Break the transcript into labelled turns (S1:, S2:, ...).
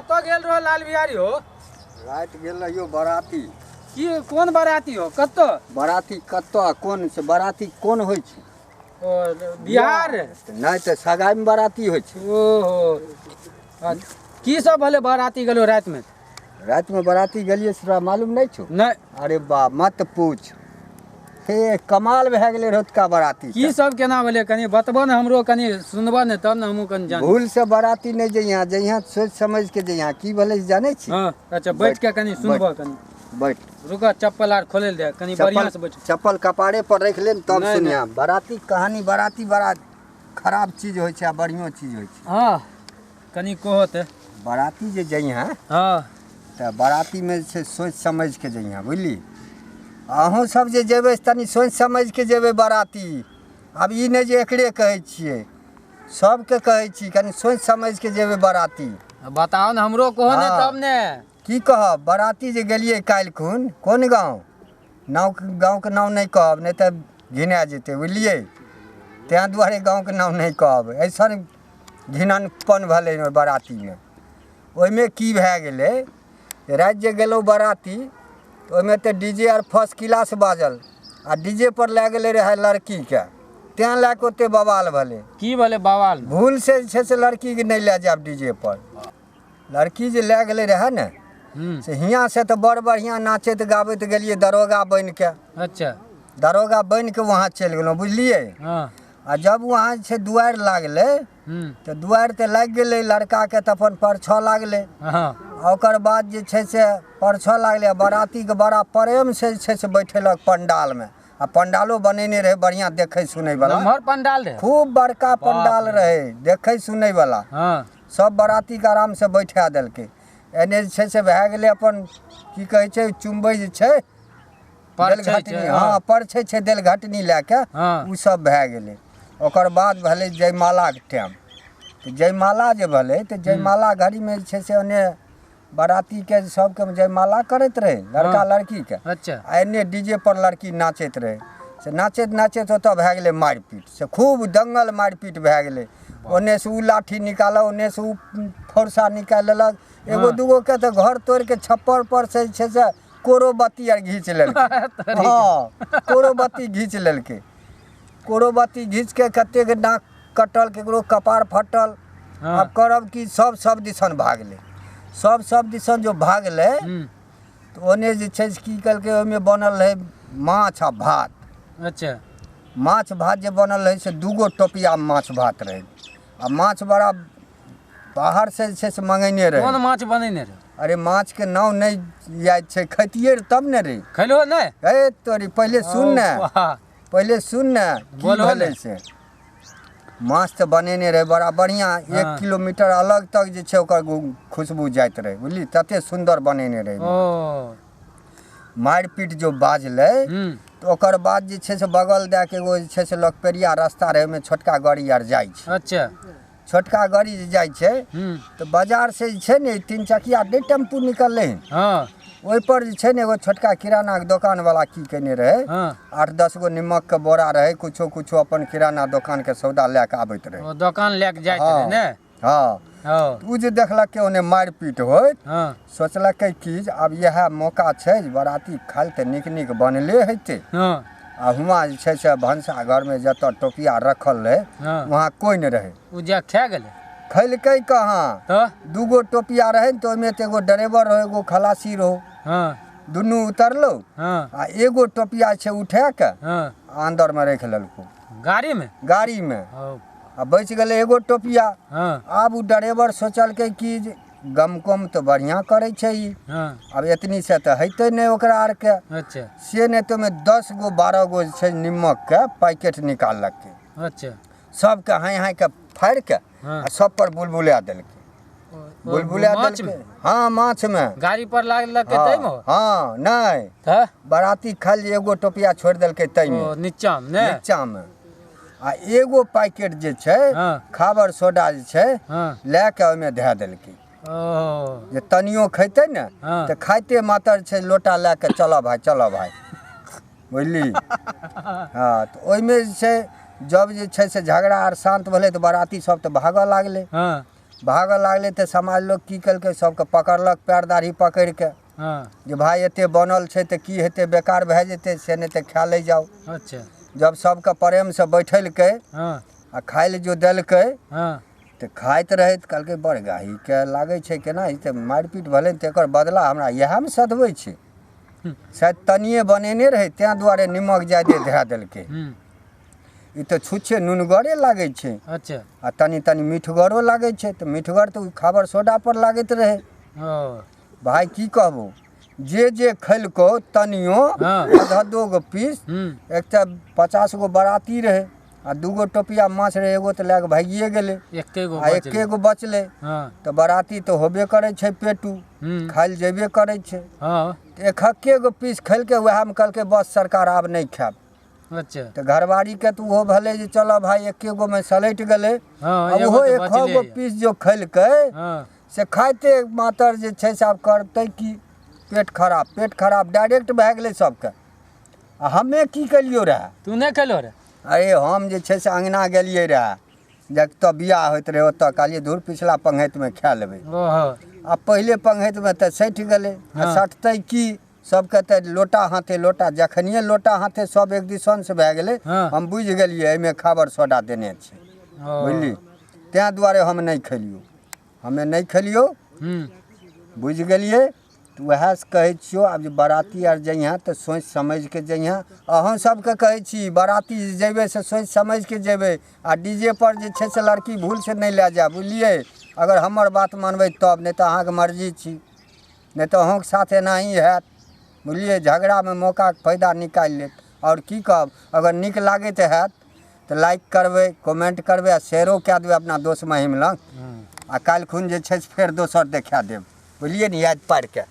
S1: कतऽ गेल रहो लाल बिहारी हो?
S2: राति गेल रहियो बराती।
S1: की कोन बराती हो, कतऽ
S2: बराती? कतऽ कोन से बराती कोन होइ छै?
S1: ओ बिहार
S2: नहि तऽ सगाइमे बराती होइ छै।
S1: ओहो, की सब भेलै बराती गेलो रातिमे?
S2: रातिमे बराती गेलियै से तोरा मालूम नहि छौ?
S1: नहि।
S2: अरे बा मत पूछ, हे कमाल भए गेलै रतुका बराती।
S1: की सब केना भेलै कनि बतबऽ ने हमरो, कनि सुनबऽ ने तब ने हमहूँ कनि जान।
S2: भूल से बराती नहि जइहाँ, जइहाँ सोचि समझ के जइहाँ। की भेलै से जानै छी?
S1: हँ अच्छा, बैठ के कनि सुनबऽ, कनि
S2: बैठ।
S1: रुक, चप्पल आर खोलै दे कनि बढ़िआँ से बैठ।
S2: चप्पल कपारे पर राखि ले तब सुनिया बराती कहानी। बराती बड़ा खराब चीज होइ छै आ बढ़ियो चीज होइ छै।
S1: हँ कनि कहो तऽ।
S2: बराती जे जइहाँ
S1: हँ
S2: तऽ बरातीमे जे छै सोचि समझि के जइहाँ, बुझली? अहूँ सब जे जेबै तनि सोचि समझि के जेबै बराती। आब ई नहि जे एकरे कहै छियै, सबके कहै छी कनि सोचि समझि के जेबै बराती।
S1: बताउ ने हमरो कहो ने तब ने।
S2: की कहब, बराती जे गेलियै काल्हि खुन कोन गाँव, नाम गाँवके नाम नहि कहब नहि तऽ घिना जेतै, बुझलियै? ताहि दुआरे गाँवके नाम नहि कहब। अइसन घिननपन भेलै ओहि बरातीमे। ओहिमे की भए गेलै, राति जे गेलहुँ बराती तऽ ओहिमे तऽ डी जे आर फर्स्ट क्लास बाजल आ डी जे पर लए गेलै रहए लड़कीके, तेँ लए कऽ ओतेक बवाल भेलै।
S1: की भेलै बवाल?
S2: भूल से जे छै से लड़कीके नहि लए जायब डी जे पर। लड़की जे लए गेलै रहए ने से हियाँ से तऽ बड़ बढ़िआँ नाचैत गाबैत गेलियै दरोगा बनिके।
S1: अच्छा।
S2: दरोगा बनिके वहाँ चलि गेलहुँ, बुझलियै?
S1: हँ।
S2: आ जब वहाँ जे छै दुआरि लागलै तऽ दुआरि तऽ लागि गेलै लड़काके, तऽ अपन परछऽ लागलै।
S1: हँ।
S2: आ ओकर बाद जे छै से परछऽ लागलै आ बरातीके बड़ा प्रेमसँ जे छै से बैठेलक पंडालमे। आ पंडालो बनेने रहै बढ़िआँ देखै सुनैवला।
S1: नमहर पंडाल रहै,
S2: खूब बड़का पंडाल रहै देखै सुनैवला।
S1: हँ।
S2: सब बरातीके आरामसँ बैठा देलकै। एने जे छै से भए गेलै अपन की कहै छै चुमबै जे छै देलघटनी। हँ परछै छै देलघटनी लए कऽ, ओ सब भए गेलै। ओकर बाद भेलै जयमालाके टाइम। तऽ जयमाला जे भेलै तऽ जयमाला घड़ीमे जे छै से ओने बरातीके सबके जयमाला करैत रहै लड़का लड़कीके।
S1: अच्छा।
S2: आ एने डी जे पर लड़की नाचैत रहै। से नाचैत नाचैत ओतऽ भए गेलै मारिपीट, से खूब दंगल मारिपीट भए गेलै। ओन्नेसँ ओ लाठी निकालक, ओन्नेसँ ओ फरसा निकालि लेलक। एगो दूगो के तऽ घर तोड़िके छप्पर पर से जे छै से कोरो बत्ती आर घीच लेलकै। हँ कोरो बत्ती घीच लेलकै। कोरो बत्ती घीचके कतेक नाक कटल, ककरो कपार फटल। आब करब कि सब सब दिसन भागलै। सब सब दिसन जो भागलै तऽ ओन्ने जे छै से की केलकै, ओहिमे बनल रहै माछ आ भात।
S1: अच्छा।
S2: माछ भात जे बनल रहै से दूगो टोपियामे माछ भात रहै। आ माछ बड़ा बाहरसँ जे छै से मंगेने रहै।
S1: कोन माछ बनेने रहै?
S2: अरे माछके नाम नहि याद छै, खैतियै तब ने रे।
S1: खैलहो नहि?
S2: हे तोरी पहिले सुन ने, पहिले सुन ने की भेलै से। माछ तऽ बनेने रहै बड़ा बढ़िआँ, 1 किलोमीटर अलग तक जे छै ओकर खुशबू जाइत रहै, बुझली? तते सुन्दर बनेने रहै। मारिपीट जो बाजलै तऽ ओकर बाद जे छै से बगल दए के एगो जे छै से लोकपेरिया रास्ता रहै, ओहिमे छोटका गाड़ी आर जाइ छै।
S1: अच्छा।
S2: छोटका गाड़ी जे जाइ छै तऽ बाजार से जे छै ने 3 चकिया नहि टेम्पू निकललै हन, ओहिपर जे छै ने एगो छोटका किरानाके दोकानवला की केने रहै, 8-10 गो निमकके बोरा रहै, कुछो कुछो अपन किराना दोकानके सौदा लए कऽ आबैत रहै।
S1: दोकान लए कऽ जाइत रहै ने?
S2: हँ। ओ जे देखलकै ओन्ने मारिपीट होइत, सोचलकै कि आब इएह मौका छै, बराती खायल तऽ नीक नीक बनले हेतै। आ हुआँ जे छै से भनसा घरमे जतऽ टोपिया रखल रहै वहाँ कोइ नहि रहै।
S1: ओ जा खा गेलै?
S2: खैलकै कहाँ, दूगो टोपिया रहै ने तऽ ओहिमे तऽ एगो ड्राइवर रहौ एगो खलासी रहौ। दुनू उतरलौ आ एगो टोपिया छै उठा कऽ अन्दरमे राखि लेलकौ
S1: गाड़ीमे।
S2: गाड़ीमे आ बचि गेलै एगो टोपिया। आब ओ ड्राइवर सोचलकै कि जे गमकम तऽ बढ़िआँ करै छै ई, आब एतनीसँ तऽ हेतै नहि ओकरा आरके।
S1: अच्छा।
S2: से नहि तऽ ओहिमे 10 गो 12 गो जे छै निमकके पैकेट निकाललकै।
S1: अच्छा।
S2: सबके हाँइ हाँइके फाड़िके आ सब पर बुलबुला देलकै। बुलबुला देलकै। हँ माछमे
S1: गाड़ी पर लागलकै ताहिमे?
S2: हँ नहि, बराती खायल जे एगो टोपिया छोड़ि देलकै ताहिमे
S1: नीचाँमे ने?
S2: नीचाँमे। आ एगो पैकेट जे छै खाबर सोडा जे छै लए कऽ ओहिमे धए देलकै जे तनियो खैतै ने तऽ खाइते मातर छै लोटा लए कऽ चलऽ भाइ चलऽ भाइ, बुझली? हँ तऽ ओहिमे जे छै जब जे छै से झगड़ा आर शान्त भेलै तऽ बराती सब तऽ भागऽ लागलै। भागऽ लागलै तऽ समाज लोक की केलकै, सबके पकड़लक पैर दाढ़ी पकड़िके जे भाय एते बनल छै तऽ की हेतै, बेकार भए जेतै, से नहि तऽ खा लै जाउ।
S1: अच्छा।
S2: जब सबके प्रेमसँ बैठेलकै आ खाइ लए जो देलकै तऽ खाइत रहै तऽ कहलकै बड़ गाहीके लागै छै, केना ई तऽ मारि पीट भेलै तऽ एकर बदला हमरा इएहमे सधबै छै। शायद तनिए बनेने रहै तेँ दुआरे निमक जादे धए देलकै। ई तऽ छुच्छे नुनगरे लागै छै।
S1: अच्छा।
S2: आ तनि तनि मीठगरो लागै छै, तऽ मीठगर तऽ ओ खाबर सोडा पर लागैत रहै। भाय की कहबो, जे जे खेलको तनियो आध गो पीस, एक तऽ 50 गो बराती रहै आ 2 गो टोपिया माछ रहै, एगो तऽ लए कऽ भागिए गेलै आ एके गो बचलै। तऽ बराती तऽ होबे करै छै पेटू, खाइ लए जेबे करै छै। एकहके गो पीस खेलकै, उएहमे कहलकै बस सरकार आब नहि खायब।
S1: अच्छा।
S2: तऽ घरवारीके तऽ ओहो भेलै जे चलऽ भाय एके गोमे सलटि गेलै। ओहो एक गो पीस जो खेलकै से खाइते मातर जे छै से आब करतै की, पेट खराब, पेट खराब डायरेक्ट भए गेलै सबके। आ हमे की केलियौ रहए?
S1: तू नहि खेलो रहे?
S2: अरे हम जे छै से अङ्गना गेलियै रहए, जतऽ बियाह होइत रहै ओतऽ, कहलियै धूर पिछला पंगैतमे खा लेबै। आ पहिले पंगैतमे तऽ सटि गेलै। आ सटतै की, सबके तऽ लोटा हाथे लोटा, जखनिए लोटा हाथे सब एक दिसनसँ भए गेलै। हम बुझि गेलियै एहिमे खाबर सोडा देने छै, बुझली, तेँ दुआरे हम नहि खेलियौ, हमे नहि खेलियौ, बुझि गेलियै। तऽ उएहसँ कहै छियौ आब जे बराती आर जइहेँ तऽ सोचि समझिके जइहेँ। अहूँ सबके कहै छी बराती जे जयबै से सोचि समझिके जयबै। आ डी जे पर जे छै से लड़की भूलसँ नहि लए जायब, बुझलियै। अगर हमर बात मानबै तब, नहि तऽ अहाँके मर्जी छी, नहि तऽ अहूँके साथ एनाही हैत, बुझलियै। झगड़ामे मौकाके फायदा निकालि लेत। आओर की कहब, अगर नीक लागैत हैत तऽ लाइक करबै, कमेंट करबै आ शेयरो कए देबै अपना दोस्त महिम लग। आ काल्हि खुन जे छै से फेर दोसर देखा देब, बुझलियै ने, याद पारिके।